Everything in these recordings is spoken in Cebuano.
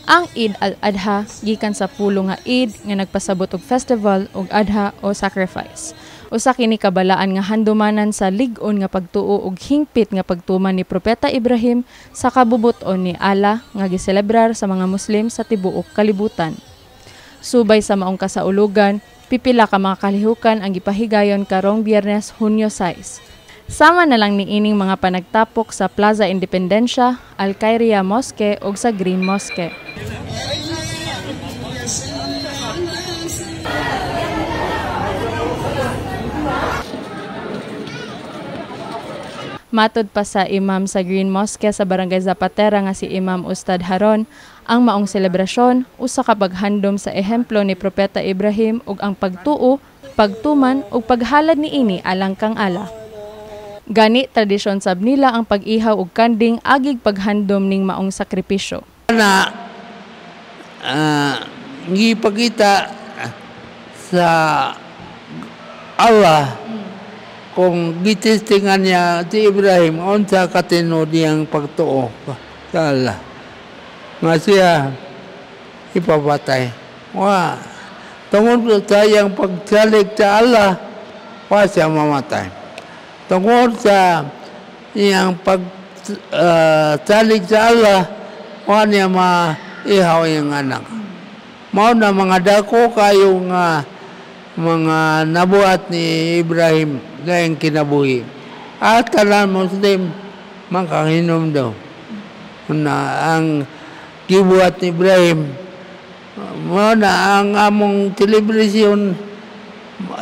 Ang Eid al-Adha gikan sa pulo nga Eid nga nagpasabot og festival og adha o sacrifice. Usa kini ka balaan nga handumanan sa lig-on nga pagtuo og hingpit nga pagtuman ni Propeta Ibrahim sa kabubut-on ni Allah nga giselebrar sa mga Muslim sa tibuok kalibutan. Subay sa maong kasaulugan, pipila ka mga kalihukan ang gipahigayon karong Biyernes, Hunyo 6. Sama na lang niining mga panagtapok sa Plaza Independencia, Al-Khairia Mosque ug sa Green Mosque. Matod pa sa imam sa Green Mosque sa Barangay Zapatera nga si Imam Ustad Haron, ang maong selebrasyon usa ka paghandom sa ehemplo ni Propeta Ibrahim ug ang pagtuo, pagtuman ug paghalad niini alang kang Allah. Gani tradisyon sab nila ang pag-ihaw og kanding agig paghandom ning maong sakripisyo. Na gipakita sa Allah kung gitestingan niya si Ibrahim unsa katinuod niyang pagtuo sa Allah nga siya ipapatay. Wa tungod sa iyang pagsalig sa Allah, wa siya mamatay. Tungod sa iyang pagsalig sa Allah, wa niya maihaw iyang anak. Mao na mga dako kayo nga mga nabuhat ni Ibrahim gayang kinabuhi. At tanan Muslim makahinom daw na ang gibuhat ni Ibrahim. Mao na ang among celebration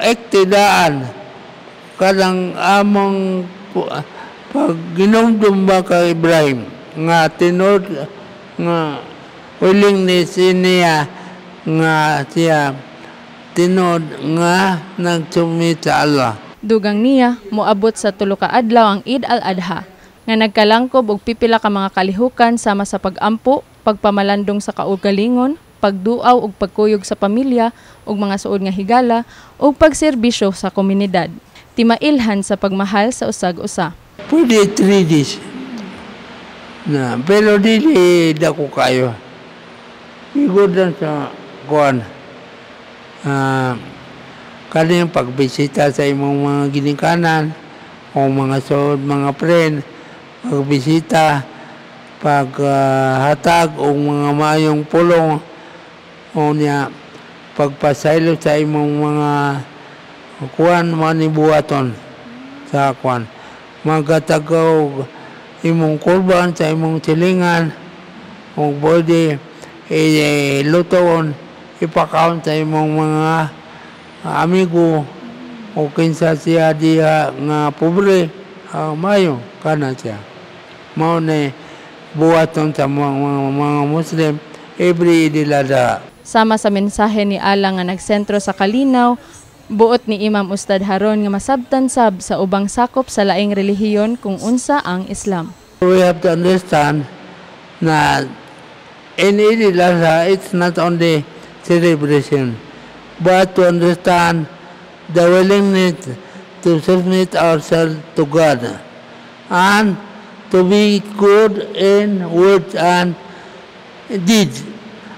ektidaan kanang among pagginomdom ba kay Ibrahim nga tinuod nga willingness niya nga siya tinuod nga nagsumit sa Allah. Dugang niya, moabot sa 3 ka adlaw ang Eid al-Adha nga nagkalangkob og pipila ka mga kalihukan sama sa pag-ampo, pagpamalandong sa kaugalingon, pagduaw ug pagkuyog sa pamilya ug mga suod nga higala ug pagserbisyo sa komunidad. Timailhan sa pagmahal sa usag-usa. Pwede 3 days. Na, pero dili dako kayo. Igod lang sa kuan. Kaniyang pagbisita sa imong mga ginikanan o mga suod, mga friend, pagbisita, paghatag o mga maayong pulong o niya pagpasaylo sa imong mga kuan manibuhaton sa kuan. Maghatag og imong kurban sa imong silingan o pwede lutoon ipakaon sa imong mga amigo o kinsa siya diha nga pobre, mayo kana siya. Mao ni buhaton sa mga Muslim every Eid al-Adha. Sama sa mensahe ni Allah nga nagsentro sa kalinaw, buot ni Imam Ustad Haron nga masabtan sab sa ubang sakop sa laing relihiyon kung unsa ang Islam. We have to understand na in Eid al-Adha it's not only celebration, but to understand the willingness to submit ourselves to God and to be good in words and deeds.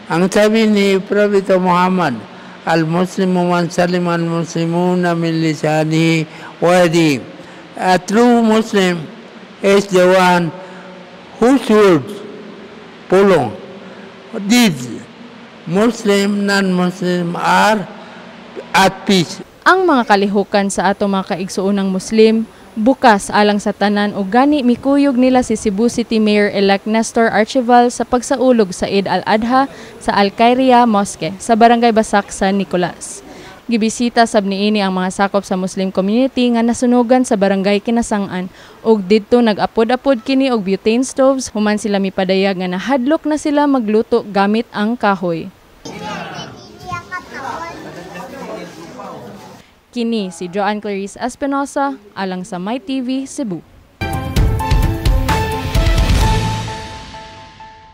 Ang sabi ni Propeta Muhammad, Al-Muslimu man salima al-Muslimuna min lisanihi wa yadihi. A true Muslim is the one whose words, pulong, deeds, Muslim, non-Muslim are at peace. Ang mga kalihukan sa ato mga kaigsuonang Muslim, bukas alang sa tanan o gani mikuyog nila si Cebu City Mayor-elect Nestor Archival sa pagsaulog sa Eid al-Adha sa Al-Khairia Mosque sa Barangay Basak, San Nicolas. Gibisita sab niini ang mga sakop sa Muslim community nga nasunugan sa Barangay Kinasangan ug didto nag-apod-apod kini og butane stoves human sila mipadayag nga nahadlok na sila magluto gamit ang kahoy. Kini si Joanne Clarice Espinosa alang sa MyTV Cebu.